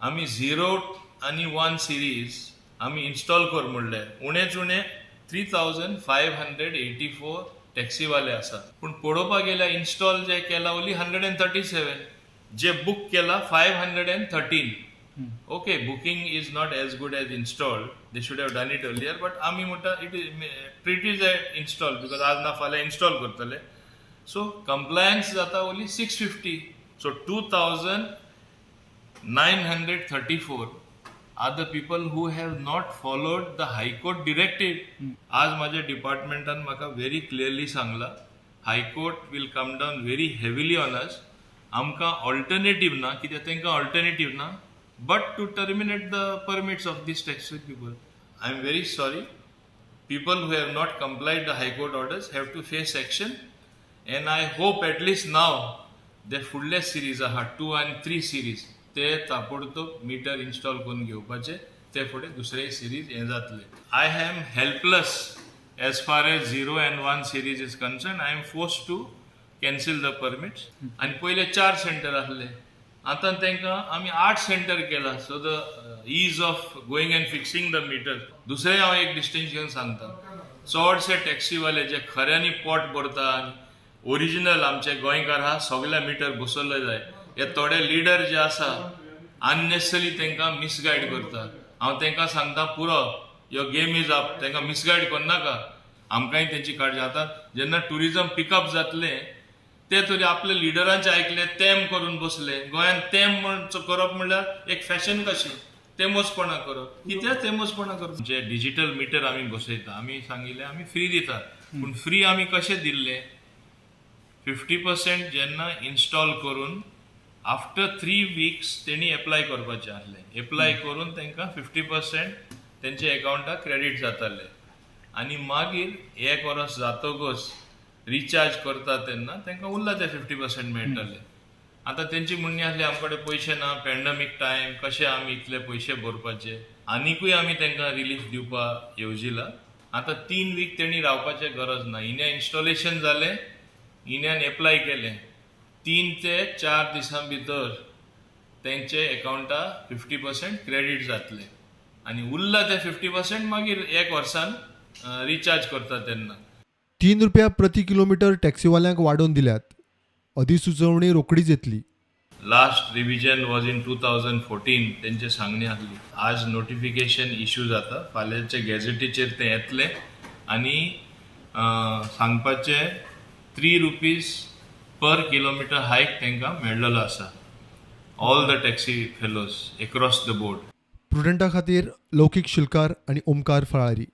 आमी झिरो आनी one series आमी इन्स्टॉल कर म्हणले, उणेच उणे 3584 टॅक्सीवाले आसात. पूण पळोवपाक गेल्यार इन्स्टॉल जे केला ओन्ली 137, जे बूक केला 513. Okay, booking is not as good as installed. They should have done it earlier, but आमी म्हणटा it is treat is a install, because आज ना फाल्यां इन्स्टॉल करतले. सो कंप्लायन्स जाता only 650. So 2934 are the people who have not followed the High Court directive. आज माझ्या डिपार्टमेंटान म्हाका व्हेरी क्लियरली सांगला, High Court will come down very heavily on us. आमकां ऑल्टरनेटीव ना, कित्याक तांकां ऑल्टरनेटीव ना but to terminate the permits of these taxi people. I am very sorry, people who have not complied the High Court orders have to face action, and I hope at least now the फुडले series आहा, two आनी three series, ते ताबडतोब metre install करून घेवपाचे. ते फुडें दुसरे सिरीज हें जातले. I am helpless as far as zero and one series is concerned. I am forced to cancel the permits. आनी पयले चार सेंटर आसले, आतां तांकां आमी आठ सेंटर केला, so the ease of going and fixing the meter. दुसरें हांव एक डिस्टिंक्शन सांगता, चडशे टॅक्सीवाले जे खऱ्यांनी पोट भरता आनी ओरिजिनल आमचे गोंयकार आहा, सगळे मिटर बसवले जाय. हे थोडे लिडर जे आसा, अननेसेसरी तांकां मिसगायड करता. हांव तांकां सांगता, पुरो, your game is up. तांकां मिसगायड करनाका. आमकांय तेंची काळजी. आतां जेन्ना टुरिजम पिकअप जातलें, ते तरी आपले लिडरांचे आयकले, तेम करून बसले. गोंयांत तेम म्हण करप म्हणल्यार एक फॅशन कशी, तेमोसपणां करप. कित्याक तेमोसपणां करप? जे डिजिटल मिटर आमी बसयता, आमी सांगिल्लें आमी फ्री दितात, पूण फ्री आमी कशें दिल्ले? 50% जेन्ना इन्स्टॉल करून आफ्टर 3 वीक्स तेणी एप्लाय करपाचें आसलें. एप्लाय करून तांकां 50% तेंच्या एकावंटाक क्रेडीट जाताले आनी मागीर एक वर्स जातकच रिचार्ज करता तेन्ना तांकां उरला ते 50% मेळटले. आतां तेंची म्हणणी आसली, आमचे कडेन पयशे ना, पॅन्डमीक टायम, कशे आमी इतले पयशे भरपाचे? आनिकूय आमी तांकां रिलीफ दिवपा येवजिला. आतां 3 वीक तेणी रावपाचें गरज ना. इन्या इन्स्टॉलेशन जालें, इन्यान एप्लाय केलें, 3 ते 4 दिसां भितर तेंचे एकावंटा 50% क्रेडीट जातले आनी उरला ते 50% मागीर एक वर्सान रिचार्ज करता तेन्ना. 3 रुपया प्रति किलोमीटर टॅक्सीवाल्यांक वाडोवन दिल्यात. अधिसुचोवणी रोखडीच येतली. Last revision was in 2014, तेंचे सांगणी आसली. आज नोटिफिकेशन इश्यू जाता, फाल्यांचे गॅझेटीचेर तें येतलें आनी सांगपाचें, ₹3 per kilometer hike तांकां मेळ्ळलो आसा, all the taxi fellows across the board. प्रुडंटा खातीर लौकीक शिलकार आनी ओमकार फळारी.